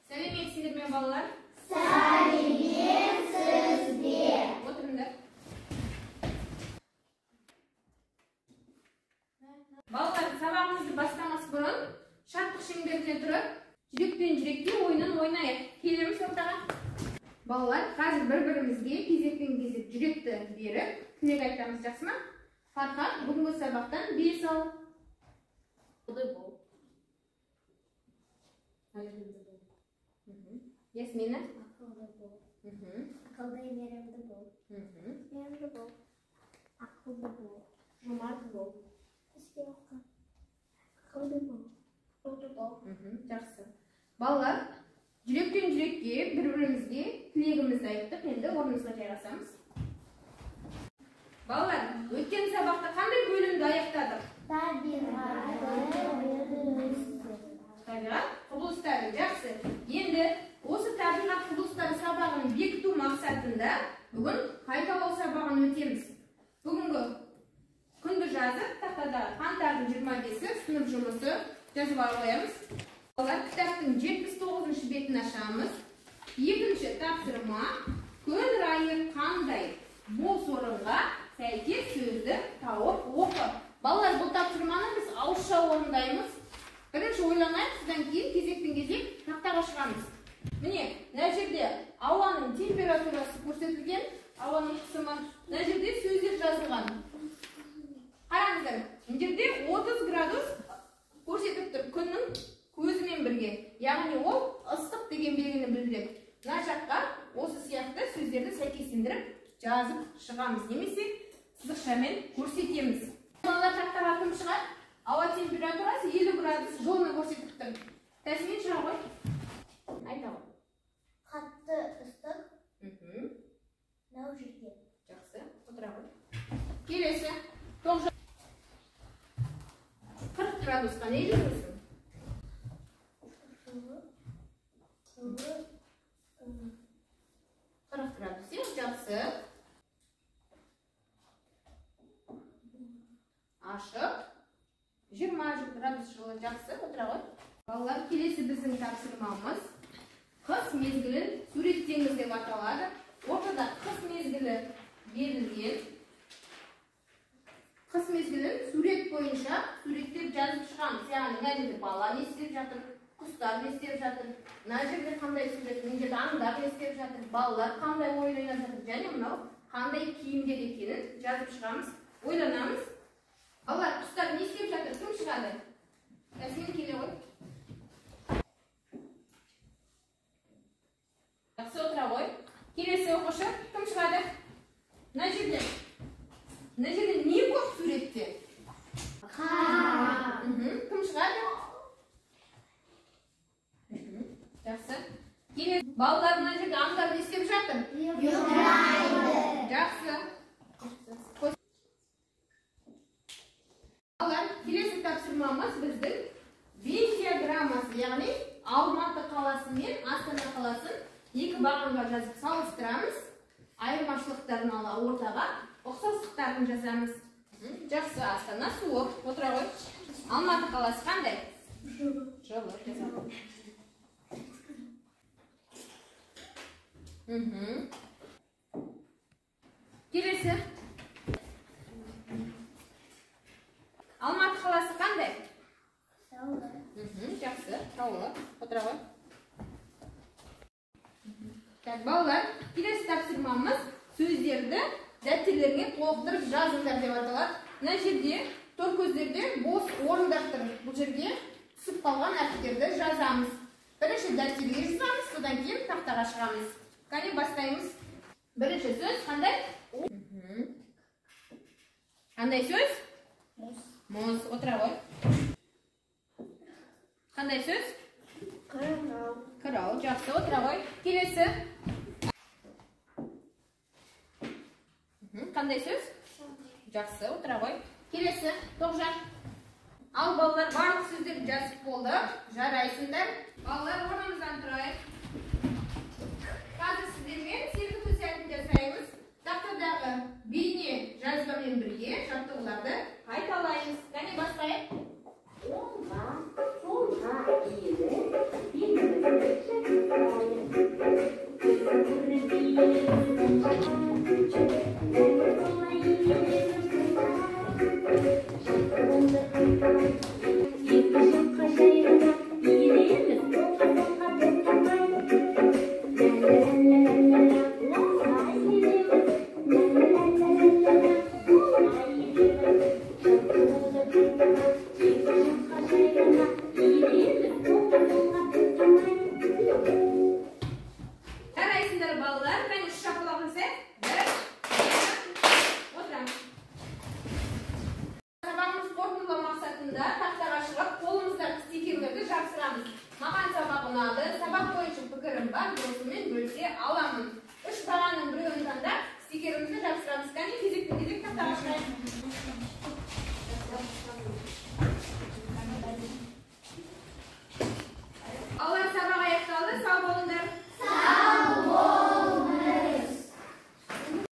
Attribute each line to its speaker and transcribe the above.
Speaker 1: Сәлеметсіздер ме, балалар?
Speaker 2: Сәлеметсіз бе.
Speaker 1: Отырыңдар. Балалар, сабағымызды бастамас бұрын шаттық шеңберіне тұрып, жүрекпен жүрекке ойынын ойнайық. Келеміз ортаға. Балалар, қазір бір-бірімізге кезекпен кезек жүректі беріп, тілек айтамыз, жақсы ма? Фархат, бүгінгі сабақтан 5 ал.
Speaker 3: Ақылды бол.
Speaker 1: Ясмина?
Speaker 2: Ақылды бол. Ақылды, мейірімді бол. Мейірімді бол. Ақылды бол. Жомарт бол. Іске оқы. Ақылды бол. Ақылды бол.
Speaker 1: Жақсы. Балалар, жүректен жүрекке бір-бірімізге тілегімізді айттық. Енді орнымызға жайғасамыз. Балалар, өткен сабақта қандай бөлімді аяқтадық?
Speaker 2: Табиғат
Speaker 1: Табиғат құбылыстары. Жақсы. Енді осы табиғат құбылыстары сабағын бекіту мақсатында бүгін қайталау сабағын өтеміз. Бүгінгі күнді жазып, тақтада қаңтардың 25-і сынып жұмысы жазып қоямыз. Балалар, кітаптың 79-шы бетін ашамыз. Екінші тапсырма: күн райы қандай? Бос орынға сәйкес сөзді тауып оқы. Балалар, бұл тапсырманы біз ауызша орындаймыз. Бірінші ойланайық, содан кейін кезекпен кезек тақтаға шығамыз. Міне, мына жерде ауаның температурасы көрсетілген, ауаның қысымы. Мына жерде сөздер жазылған. Қараңыздар, мына жерде 30 градус көрсетіп тұр күннің көзімен бірге. Яғни ол ыстық деген белгіні білдіреді. Мына жаққа осы сияқты сөздерді сәйкестендіріп жазып шығамыз, немесе сызықшамен көрсетеміз. Балалар, тақтаға кім шығады? Ауа температурасы 50 градус жылыны көрсетіп тұр. Тәсімен шыға ғой. Айта ғой.
Speaker 2: Қатты ыстық. Мынау жерде.
Speaker 1: Жақсы, отыра ғой. Келесі. Тоғжан. 40 градусқа не жазасың?
Speaker 2: Жылы. Жылы.
Speaker 1: 40 градус, иә, жақсы. Ашық. 20 градус жылы, жақсы, отыра ғой. Балалар, келесі біздің тапсырмамыз қыс мезгілін суреттеңіз деп аталады. Ортада қыс мезгілі берілген. Қыс мезгілін сурет бойынша суреттеп жазып шығамыз. Яғни мына жерде бала не істеп жатыр, құстар не істеп жатыр, мына жерде қандай сурет, мына жерде аңдар не істеп жатыр, балалар қандай ойын ойнап жатыр және мынау қандай киімдер екенін жазып шығамыз, ойланамыз. Балалар, құстар не істеп жатыр, кім шығады? Тәсмин, келе ғой. Жақсы, отыра ғой. Келесі оқушы кім шығады? Мына жерде. Мына жерде не көп суретте?
Speaker 2: Қар.
Speaker 1: Кім шығады? Жақсы. Келесі. Балалар, мына жерде аңдар не істеп жатыр?
Speaker 2: Ұйықтайды.
Speaker 1: Жақсы. Балалар, келесі тапсырмамыз біздің Венн диаграммасы, яғни Алматы қаласы мен Астана қаласын екі бағанға жазып салыстырамыз. Айырмашылықтарын ала ортаға, ұқсастықтарын жазамыз. Жақсы, Астана суық, отыра ғой. Алматы қаласы қандай?
Speaker 2: Жылы.
Speaker 1: Жылы, жазамыз. Келесі. Алматы қаласы қандай?
Speaker 2: Таулы.
Speaker 1: Жақсы, таулы. Отыра ғой. Так, балалар, келесі тапсырмамыз сөздерді дәптерлеріңе толықтырып жазыңдар деп аталады. Мына жерде торкөздерде бос орындар тұр. Бұл жерге түсіп қалған әріптерді жазамыз. Бірінші дәптерге жазамыз, содан кейін тақтаға шығамыз. Кәне, бастаймыз. Бірінші сөз қандай? Қандай сөз?
Speaker 2: Мұз.
Speaker 1: Мұз. Отыра ғой. Қандай сөз?
Speaker 2: Қырау.
Speaker 1: Қырау. Жақсы, отыра ғой. Келесі. Қандай сөз? Жақсы, отыра ғой. Келесі, Тоғжан. Ал балалар, барлық сөздерді жазып болды. Жарайсыңдар. Балалар, орнымыздан тұрайық. Қазір сіздермен сергіту сәтін жасаймыз. Тақтадағы бейне жазбамен бірге жаттығуларды қайталаймыз. Кәне, бастайық.
Speaker 3: Оңға, солға иіліп, белімізді
Speaker 1: Тақта.